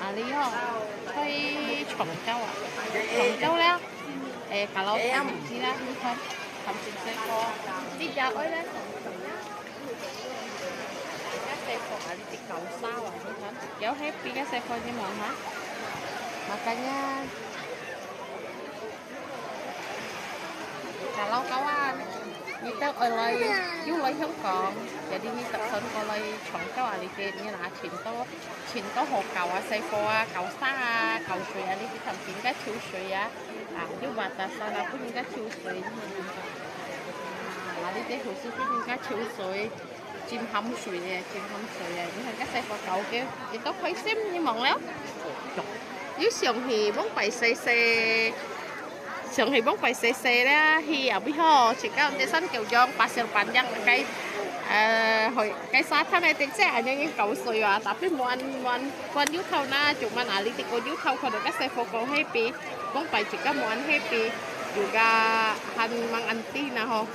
ອາລີເນາະ ໄປຂອງເຈົ້າອະ ຂອງເຈົ້າແລ້ວ ເອ ກະລາວໄປທີ່ລະ ມີຄວາມ ຄວາມຈິງໃສ່ກໍຕິດຢາໄວ້ແລ້ວ ກະໃສ່ຂອງອາລີຕິເກົາຊາວອະ ມີຄວາມແກ້ວແຮບປີກະໃສ່ຄົນນີ້ໝອນຫາ ມາກະຍາ ກະເລົ່າກະວ່າ ມີແຕ່ເອີຍເລີຍ ຢູ່ເລີຍເທິງກອງ ຈະດີມີຕັກຊອນກໍເລີຍ ຂອງເຈົ້າອາລິເຕນນີ້ລະ ຊິນໂຕ ຊິນໂຕໂຮເກົາອາ ໃສ່ໂຟອາ ເກົາຊາ ເກົາສວຍ ອາລິເຕນທຳຊິນກະຊິວສວຍອາ ອາ ຢູ່ບາດຕາຊາລາ ຜູ້ຍິງກະຊິວສວຍ ອາ ອາລິເຕນໂຮຊິຜູ້ຍິງກະຊິວສວຍ ຈິມຫຳສວຍ ຈິມຫຳສວຍ ມີທັງກະໃສ່ໂຟເກົາ ເກ ເກຕ້ອງຄ່ອຍຊິມ ນີ້ໝອງແລ້ວ ຢູ່ສຽງຮີບົງໄປໃສ່ເຊ Sông thì bóng phải xế xế đó thì ở Bí Hô chỉ có để sẵn kiểu giòn, bà sel bản dặn cái, ờ, hội cái xã thăm này, tỉnh sẽ anh nhưng cầu sôi và tập với món món quan dữ thâu na, chúng mình ở lý thì cô dữ thâu, còn được các xe phố cầu happy, bóng phải chỉ có món happy, juga han mang ăn ti na ho.